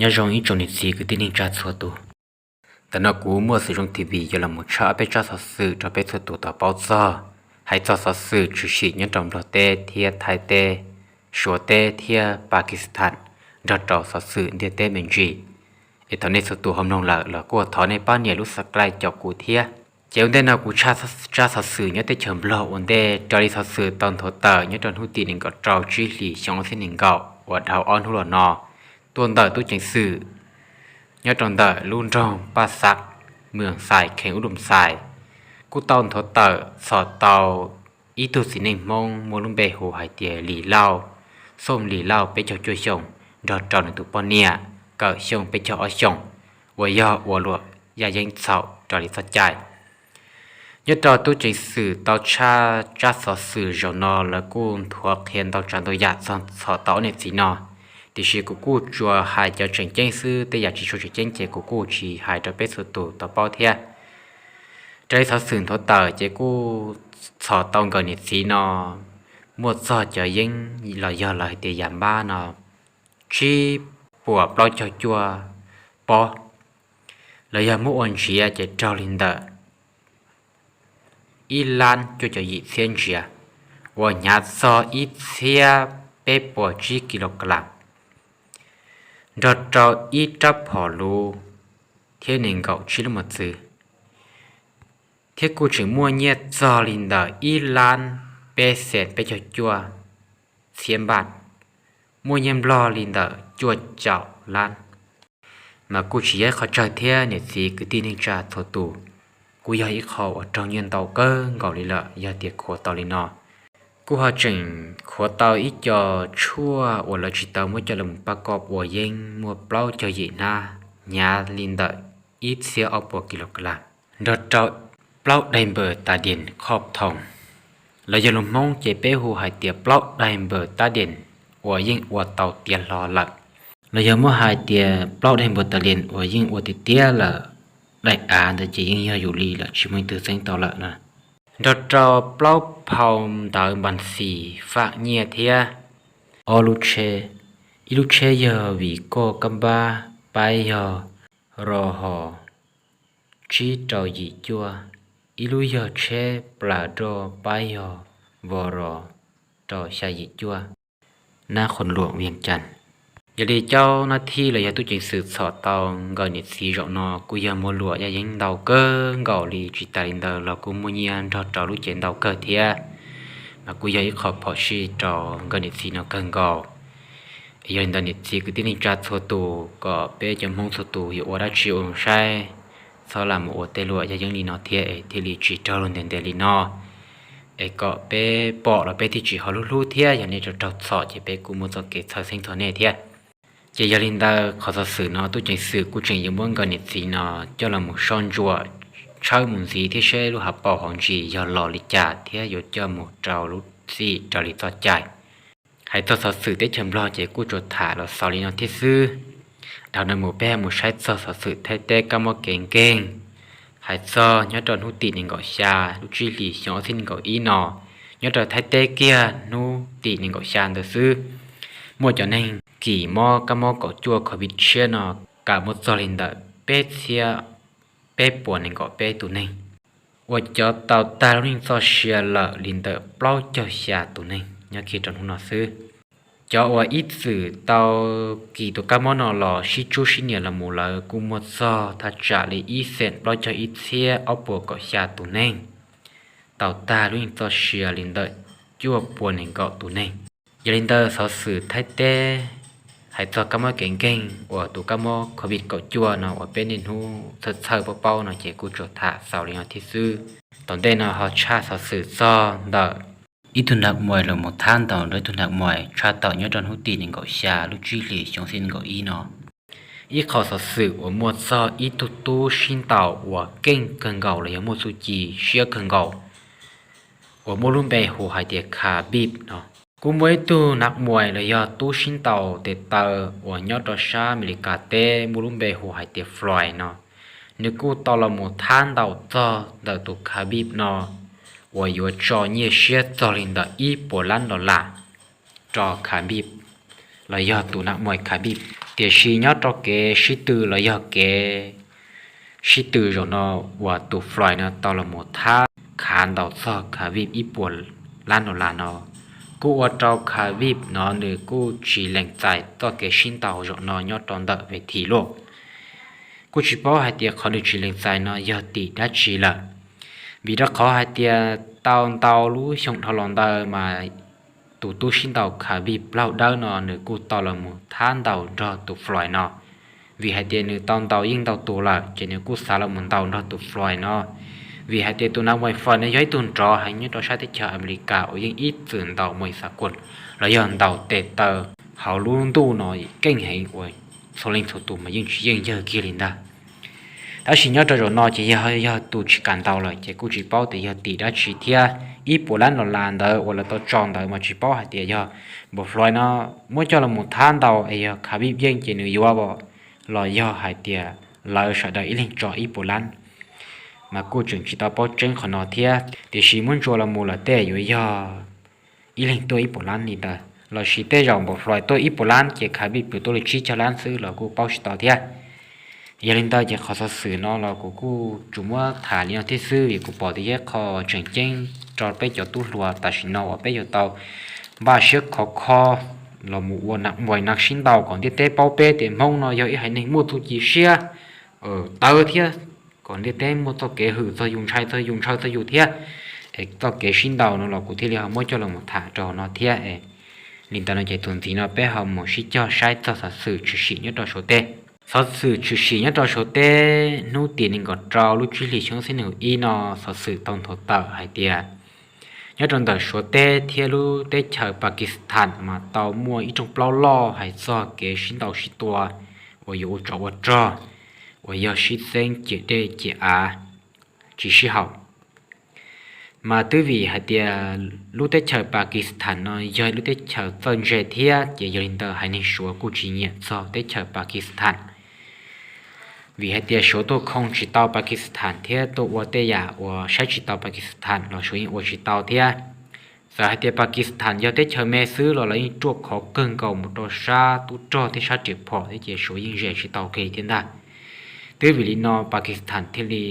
Nyob zoo ib tsoom niam txiv kwv tij neej tsa txhua tus. Ntawm no kuv Muaj Xwm Zoo T V yuav los mus tshaj ob peb tsab xov xwm rau peb txhua tus tau paub txog, hais txog xov xwm tshwm sim nyob rau Nplog teb thiab Thaib teb, Suav teb thiab Pakistan, nrog rau xov xwm ntiaj teb me ntsis. Es thaum nej txhua tus ho mloog lawm los kuj thov nej pab nias lub subscribe cov kuv thiab. Ces ua ntej no kuv tshaj tsab xov xwm nyob teb chaws Nplog ua ntej. Raws li xov xwm tau nthuav tawm nyob rau hnub tim nees nkaum rau tsib hlis xyoo ob txhiab nees nkaum uas dhau ob hnub los no, tuaj ntawm tub ceev xwm nyob rau ntawm lub nroog Paj Xav, Mws Xais, kheev Ub Dum Xais, kuj tau nthuav tawm txhom tau ib tug txiv neej Hmoob muaj lub npe hu hais tias Lis Lauj, Xoo Lis Lauj, peb caug cuaj xyoos, nrog rau nws tus poj niam kawm xyoo peb caug ob xyoos, uas yog ua luam yaj yeeb txhaum raws li txoj cai. Nyob rau tub ceev xwm tau tshaj tsab xov xwm zaum no lawv kuj nthuav qhia ntau tsav ntau yam txog txhom tau ob niam txiv no, tiam sis kuv kuj tsuas hais cov tseem ceeb xwb, tej yam tsis tshua tseem ceeb ces kuv kuj tsis hais rau peb txhua tus tau paub thiab. Raws li xov xwm nthuav tawm ces kuj txhom tau nkawm niam txiv no muaj txog cov yeeb los yog lawv hais tias yam npab no tsib puas plaub caug cuaj pob, los yog muab ua ntsiav ces raug li ntawm ib lab cuaj caum yim txhiab ntsiav, uas hnyav txog ib txhiab peb puas tsib kilogram, nrog rau ib rab phom luv thiab nees nkaum tsib lub mos txwv, thiab kuj tseem muaj nyiaj txog li ntawm ib lab peb xees peb caug cuaj txhiab npaj, muaj nyiaj Nplog li ntawm cuaj caum lab. Mas kuj tsis yog ib qho tsawg thiab niam txiv kwv tij neej tsa txhua tus, kuj yog ib qho uas raug nyiaj ntau kawg nkaus li lawm yog tias khuav tau li no. Kuj ho tseem khuav tau ib co tshuaj uas lawv tsis tau muab coj los paj koj ua yeeb muaj plaub caug yim hnab, hnyav li ntawm ib txhiab ob puas kilogram, nrog rau plaub daig npawm tas dies khoj thoom, los yog lus Hmoob ces peb hu hais tias plaub daig npawm tas dies uas yeej ua tau tiav hlo lawm, los yog muab hais tias plaub daig npawm tas dies uas yeej ua tiav tiav lawm, daim av ntawd ces yeej yog yus li lawm, tsis muaj ib tug txeeb tau lawm na. Nrog rau plaub phau ntawv npas xis faj nyiaj thiab ob lub tsheb, ib lub tsheb yog vim koj kab npab paib yog ro ho tsib rau yim cuaj, ib lub yog tsheb plas roj paib yog vo ro rau xya yim cuaj, nab qhuas luam Vias Cas. Yog li cov nab thib los yog tub ceev xwm txhom tau nkawm niam txiv zaum no kuj yog muaj luam yaj yeeb ntau kawg nkaus li, tsis tas li ntawd los kuj muaj nyiaj nrog rau lub cev ntau kawg thiab, mas kuj yog ib qho phom sij rau nkawm niam txiv no kawg nkaus. Yog li ntawd niam txiv kwv tij neej tsa txhua tus, kom peb cov Hmoob txhua tus yuav ua dab tsi ua zoo saib, txhob lam mus ua tej luam yaj yeeb li no thiab es thiaj li tsis raug luag ntes ntes li no, es kom peb pom los peb thiaj tsis ho hlub hlub thiab, yog nej raug txhom ces peb kuj muaj txoj kev txhawj xeeb txog nej thiab. Ces yog li ntawd qhov xov xwm no tub ceev xwm kuj tseem yuav muab nkawm niam txiv no coj los mus soj ntsuam, tshawb mus ntxiv thiab seb lub hauv paus hauv ntsis yog los li cas thiab yuav coj mus rau lub txim raws li txoj cai. Hais txog xov xwm teb chaws Nplog ces kuj tsuas tham los xaus li no thiab xwb. Dhau no mus peb mus saib txog xov xwm Thaib teb kab mob kev nkeeg. Hais txog nyob rau hnub tim nees nkaum xya lub tsib hlis xyoo ob txhiab nees nkaum ib no, nyob rau Thaib teb kiag hnub tim nees nkaum xya ntawd xwb, muaj cov neeg kis mob kab mob kaum cuaj COVID tshiab no kam muaj txog li ntawm peb txhiab peb puas nees nkaum peb tus neeg, uas cov tau tag lub neej txoj sia lawm li ntawm plaub caug xya tus neeg nyob kiag rau hnub no xwb. Cov uas ib txwm tau kis tus kab mob no los sib tsub sib nias los mus lawm kuj muaj txog thaj tsam li ib xees plaub caug ib txhiab ob puas kaum xya tus neeg, tau tag lub neej txoj sia li ntawm cuaj puas nees nkaum tus neeg. Yog li ntawd xov xwm Thaib teb hais txog kab mob kev nkeeg uas tus kab mob COVID kaum cuaj no uas peb niaj hnub txhawj txhawj paub paub no ces kuj tsuas tham xaus li no thiab xwb. Tom ntej no ho tshaj xov xwm txog ntawm ib tug nag mais los mus thab ntaus rau ib tug nag mais tshaj tawm nyob rau hnub tim nees nkaum xya lub tsib hlis xyoo ob txhiab nees nkaum ib no. Ib qho xov xwm uas muaj txog ib tug tub sib ntaus uas keej kawg nkaus los yog muaj txuj ci siab kawg nkaus, uas muaj lub npe hu hais tias Khabib no. Kuj muaj ib tug nag mais los yog tub sib ntaus tes taw uas nyob rau sab Amelikas teb muaj lub npe hu hais tias Floyd no, nws kuj tau los mus thab ntaus txog ntawm tus Khabib no, uas yuav tso nyiaj siab txog li ntawm ib puas lab dollar rau Khabib, los yog tus nag mais Khabib. Tiam sis nyob rau kev sib tw los yog kev sib tw zaum no uas tus Floyd no tau los mus thab khav ntaus txog Khabib ib puas lab dollar no, kuj ua rau Khabib no nws kuj tsis lees txais txoj kev sib ntaus zaum no nyob rau ntawm ves this lauj. Kuj tsis paub hais tias qhov nws tsis lees txais no yog tim dab tsi lawm, vim rau qhov hais tias tau ntau lub xyoo dhau los ntawd mas tus tub sib ntaus Khabib plaub dawb no nws kuj tau los mus thab ntaus nrog tus Floyd no. Vim hais tias nws tau ntaus yeej ntau tus lawm ces nws kuj xav los mus ntaus nrog tus Floyd no. Vim hais tias tus Nag Wai Floyd no yog ib tug nrov heev nyob rau sab teb chaws Amelikas uas yeej ib txwm ntaus muaj ib xav kuas los yog ntaus tes taw hauv lub ntuj no keej heev uas txhua leej txhua tus mas yeej tsis yeej yawg kiag li ntag. Tab sis nyob rau zaum no ces yog yog tus tsis kam ntaus lawm ces kuj tsis paub tias yog tim dab tsi thiab. Ib puas lab dollar ntawd uas lawv tau tso ntawd mas tsis paub hais tias yog npam Floyd no muab coj los mus thab ntaus es yog Khabib yeej ces nws yuav los yog hais tias lawv sawv daws ib leeg tso ib puas lab, mas kuj tseem tsis tau paub tseeb qhov no thiab. Tiam sis muab ntsuas los mus lawm tej yuav yog ib leeg tuaj ib puas lab li ntawd, los sis tej zaum npam Floyd tuaj ib puas lab ces Khabib pw tuaj li tsib caug lab xwb los kuj paub tsis tau thiab. Yog li ntawd ces qhov xov xwm no los kuv kuj tsuas muab tham li no thiab xwb vim kuv pom tias yog qhov tseem ceeb rau peb cov tub hluas tam sim no uas peb yuav tau npaj siab khov kho los mus ua nag sib ntaus kom ntiaj teb paub peb tias Hmoob no yog ib haiv neeg muaj txuj ci siab tawv thiab kom ntiaj teb muaj txoj kev hwm txog yus, ntshai txog yus, ntshaw txog yus thiab. Es txoj kev sib ntaus no los kuv thiaj li ho muab coj los mus tham rau no thiab. Li ntawd no ces tus ntxiv no peb ho mus sib cog saib txog xov xwm tshwm sim nyob rau Suav teb. Xov xwm tshwm sim nyob rau Suav teb hnub tim nees nkaum rau lub tsib hlis xyoo ob txhiab nees nkaum ib no, xov xwm tau nthuav tawm hais tias nyob rau ntawm Suav teb thiab lub teb chaws Pakistan mas tau muaj ib rooj plaub loj hais txog kev sib ntaus sib tua uas yuav ua tsov ua rog, uas yog sib txeeb ciam dej ciam av tsis sib haum. Mas twb vim hais tias lub teb chaws Pakistan no yog lub teb chaws txawj ntse thiab ces yog li ntawd haiv neeg Suav kuj tsis nyiam txog teb chaws Pakistan. Vim hais tias Suav tuaj khoo tsis tau Pakistan thiab tuaj ua tej yam uas saib tsis tau Pakistan los Suav yeej ua tsis tau thiab. Txawm hais tias Pakistan yog teb chaws me xwb los lawv yeej ruaj khov kawg nkaus mus rau sab tub rog thiab sab riam phom thiab ces Suav yeej zes tsis tau kiag thiab ntag. Twb vim li no Pakistan thiaj li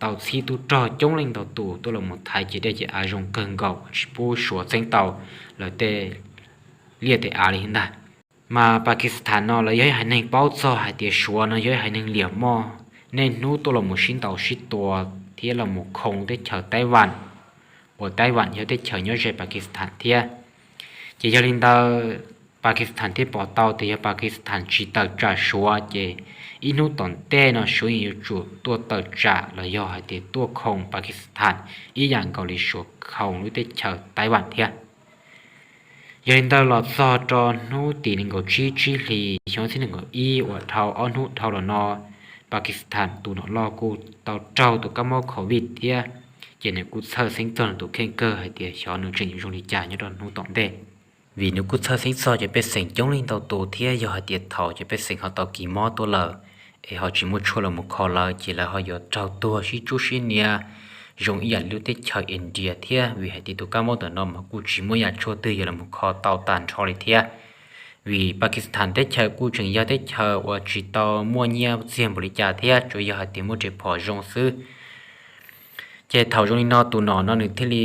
tau txhib tub rog coob leej ntau tus tuaj los mus thaiv ciam dej ciam av zoo kawg nkaus tsis pub Suav txeeb tau lawv tej liaj tej av li thiab ntag. Mas Pakistan no lawv yog ib haiv neeg paub txog hais tias Suav no yog ib haiv neeg liam moj, niaj hnub tuaj los mus sib ntaus sib tua thiab los mus khoo teb chaws Taiwan, uas Taiwan yog teb chaws nyob ze Pakistan thiab. Ces yog li ntawd Pakistan thiaj pom tau tias yog Pakistan tsis tawm tsam Suav ces ib hnub tom ntej no Suav yeej yuav tsum tuaj tawm tsam los yog hais tias tuaj khoo Pakistan ib yam nkaus li Suav khoo lub teb chaws Taiwan thiab. Yog li ntawd los txog rau hnub tim nees nkaum tsib tsib hlis xyoo ob txhiab nees nkaum ib uas dhau ob hnub dhau los no, Pakistan tus nom loj kuj tau raug tus kab mob covid thiab. Ces nws kuj txhawj xeeb txog nws tus kheej kawg hais tias xyov nws tseem yuav zoo li cas nyob rau hnub tom ntej. Vim nws kuj txhawj xeeb txog cov pej xeem coob leej ntau tus thiab yog hais tias thaum cov pej xeem ho tau kis mob tuaj lawm es ho tsis muaj tshuaj los mus kho lawv ces lawv ho yuav raug tuag sib tsub sib nias zoo ib yam li lub teb chaws India thiab. Vim hais tias tus kab mob ntawm no mas kuj tsis muaj yam tshuaj twg yuav los mus kho tau tag nrho li thiab. Vim Pakistan teb chaws kuj tseem yog teb chaws uas tsis tau muaj nyiaj txiag npaum li cas thiab, tsuas yog hais tias muaj riam phom zoo xwb. Ces thaum zoo li no tus nom no nws thiaj li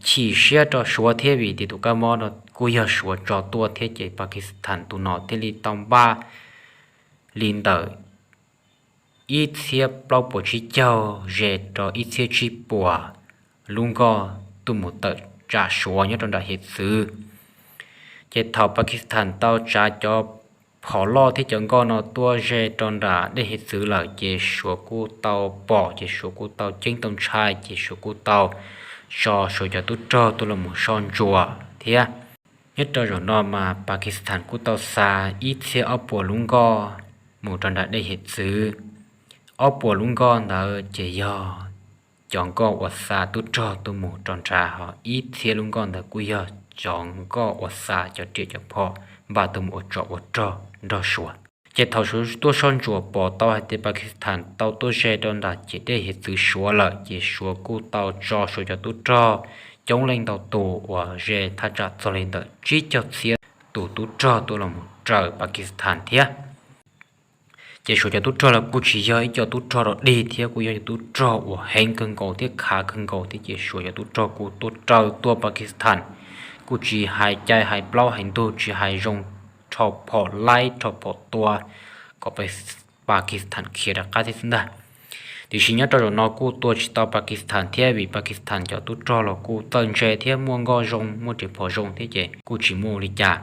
chim siab rau Suav thiab, vim tias tus kab mob no kuj yog Suav tso tuaj thiab. Ces Pakistan tus nom thiaj li tau npaj li ntawm ib txhiab plaub puas tsib caug ze rau ib txhiab tsib puas lub nkoj tuaj mus tawm tsam Suav nyob rau nram hiav txwv. Ces thaum Pakistan tau tsav cov phom loj thiab cov nkoj no tuaj ze rau nram dej hiav txwv lawm, ces Suav kuj tau pom, ces Suav kuj tau ceeb tau ntshai, ces Suav kuj tau tso Suav cov tub rog tuaj los mus soj ntsuam thiab. Nyob rau zaum no mas Pakistan kuj tau xa ib txhiab ob puas lub nkoj mus rau nram dej hiav txwv. Ob puas lub nkoj ntawd ces yog cov nkoj uas xa tub rog tuaj mus rau nrad, ho ib txhiab lub nkoj ntawd kuj yog cov nkoj uas xa cov riam cov phom npaj tuaj mus ua tsov ua rog nrog Suav. Ces thaum Suav tuaj soj ntsuam pom tau hais tias Pakistan tau tuaj ze rau nram ciam dej hiav txwv Suav lawm, ces Suav kuj tau tso Suav cov tub rog coob leej ntau tus uas ze thaj tsam txog li ntawm tsib caug txhiab tus tub rog tuaj los mus raws Pakistan thiab. Ces Suav cov tub rog los kuj tsis yog ib co tub rog rog dig thiab, kuj yog cov tub rog uas heev kawg nkaus thiab khav kawg nkaus thiab. Ces Suav cov tub rog kuj tuaj raws tuaj Pakistan, kuj tsis hais cai hais plaub hais ntug, tsis hais zoo, rho phom laib rho phom tua kom Pakistan khiav rov qab thiab xwb ntag. Tiam sis nyob rau zaum no kuj tua tsis tau Pakistan thiab, vim Pakistan cov tub rog los kuj txawj ntse thiab muaj nkoj zoo muaj riam phom zoo thiab, ces kuj tsis muaj ua li cas.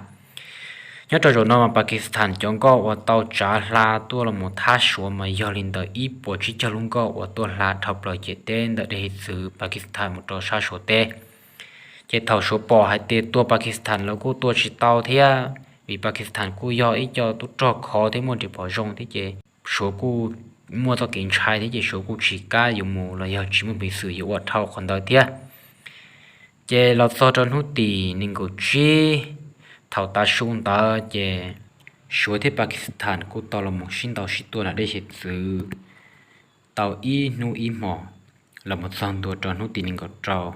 Nyob rau zaum no mas Pakistan cov nkoj uas tau tsav hla tuaj los mus thab Suav mas yog li ntawm ib puas tsib caug lub nkoj uas tuaj hla dhau plaws ciam teb ntawm dej hiav txwv Pakistan mus rau sab Suav teb. Ces thaum Suav pom hais tias tua Pakistan los kuj tua tsis tau thiab, vim Pakistan kuj yog ib co tub rog khov thiab muaj riam phom zoo thiab, ces Suav kuj muaj txoj kev ntshai thiab, ces Suav kuj tsis kam yuav mus los yog tsis muaj peev xwm yuav ua dhau qhov ntawd thiab. Ces los txog rau hnub tim nees nkaum tsib, thaum tav su ntawd ces Suav thiab Pakistan kuj tau los mus sib ntaus sib tua nram dej hiav txwv tau ib hnub ib hmos, los mus txog ntua rau hnub tim nees nkaum rau.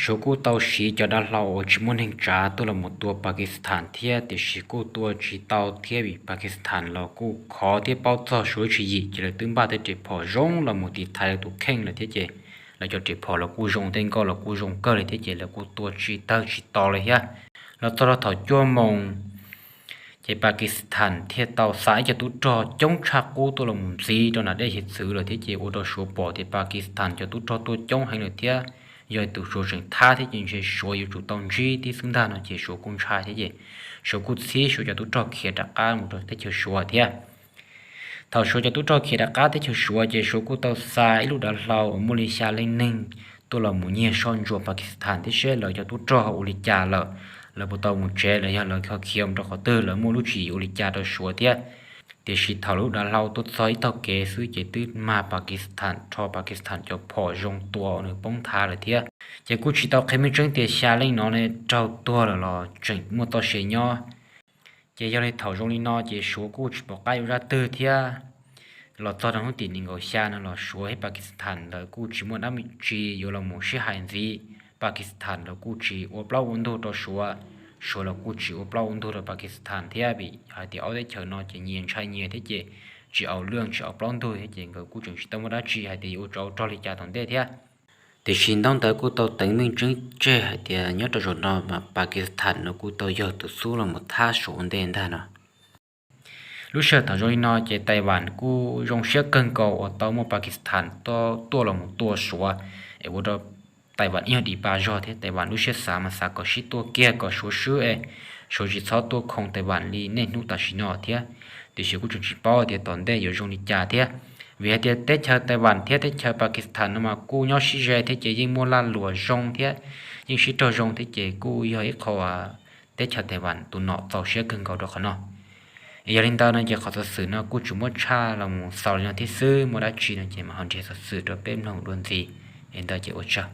Suav kuj tau siv cov dav hlau uas tsis muaj neeg tsav tuaj los mus tua Pakistan thiab, tiam sis kuj tua tsis tau thiab, vim Pakistan los kuj khov thiab paub txog Suav lub tswv yim, ces lawv twb npaj tej riam phom zoo los mus tiv thaiv lawv tus kheej lawm thiab. Ces lawv cov riam phom los kuj zoo, tej nkoj los kuj zoo kawg li thiab, ces lawv kuj tua tsis tawg tsis to li thiab. Los txog rau thaum cuaj moos, ces Pakistan thiaj tau xa ib co tub rog coob tshaj qub tuaj los mus ntxiv rau nram dej hiav txwv lawm thiab, ces ua rau Suav pom tias Pakistan cov tub rog tuaj coob heev lawm thiab, yog tus Suav tseem thab thiab, ces ntshe Suav yuav tsum tau ntsib tib xwb ntag no, ces Suav kuj ntshai thiab, ces Suav kuj txhib Suav cov tub rog khiav rov qab mus rau teb chaws Suav thiab. Thaum Suav cov tub rog khiav rov qab teb chaws Suav, ces Suav kuj tau xa ib lub dav hlau uas muaj li xya leej neeg tuaj los mus nyiag soj ntsuam Pakistan thiab seb lawv cov tub rog ua li cas lawm, lawv puas tau mus tsev los yog lawv ho khiav mus rau qhov twg, lawv muaj lub tswv yim ua li cas rau Suav thiab. Tiam sis thaum lub dav hlau tuaj txog ib tog kev xwb, ces twb mag Pakistan, rho Pakistan cov phom zoo tua nws poob nthav lawm thiab. Ces kuj tsis tau qhia meej tseeb tias xya leej no ne raug tuag lawm los tseem muaj txoj sia nyob. Ces yog li thaum zoo li no, ces Suav kuj tsis pom qab yuav zaj twg thiab. Los txog rau hnub tim nees nkaum xya no los Suav thiab Pakistan lawv kuj tsis muaj dab me ntsis yuav los mus sib hais ntxiv. Pakistan los kuj tsis ua plaub ua ntug rau Suav, Suav los kuj tsis ua plaub ua ntug rau Pakistan thiab, vim hais tias ob teb chaws no ces nyias ntshai nyias thiab, ces tsis au lwj tsis au plaub ntug thiab, ces nkawd kuj tseem tsis tau muaj dab tsi hais tias yuav ua tsov ua rog li cas tom ntej thiab. Tiam sis ntaub ntawv kuj tau teev meej tseeb tseg hais tias nyob rau zaum no mas Pakistan no kuj tau yog tus xub los mus thab Suav ua ntej ntag no. Lub sij hawm thaum zoo li no, ces Taiwan kuj zoo siab kawg nkaus uas tau muaj Pakistan tuaj los mus tua Suav, es ua rau Taiwan ib yog dim pa zog thiab. Taiwan lub siab xav mas xav kom sib tua kiag kom Suav swb es Suav tsis txhob tuaj khoo Taiwan li niaj hnub tam sim no thiab. Tiam sis kuj tseem tsis paub tias tom ntej yuav zoo li cas thiab, vim hais tias teb chaws Taiwan thiab teb chaws Pakistan no mas kuj nyob sib ze thiab, ces yeej muaj lag luam zoo thiab, yeej sib raug zoo thiab, ces kuj yog ib qho teb chaws Taiwan tus nom txaus siab kawg nkaus rau qhov no. Yog li ntawd no ces qhov xov xwm no kuj tsuas muab tshaj los mus xaus li no thiab xwb, muaj dab tsi no ces mam ho nrhiav xov xwm rau peb mloog dua ntxiv. Li ntawd ces ua tsaug.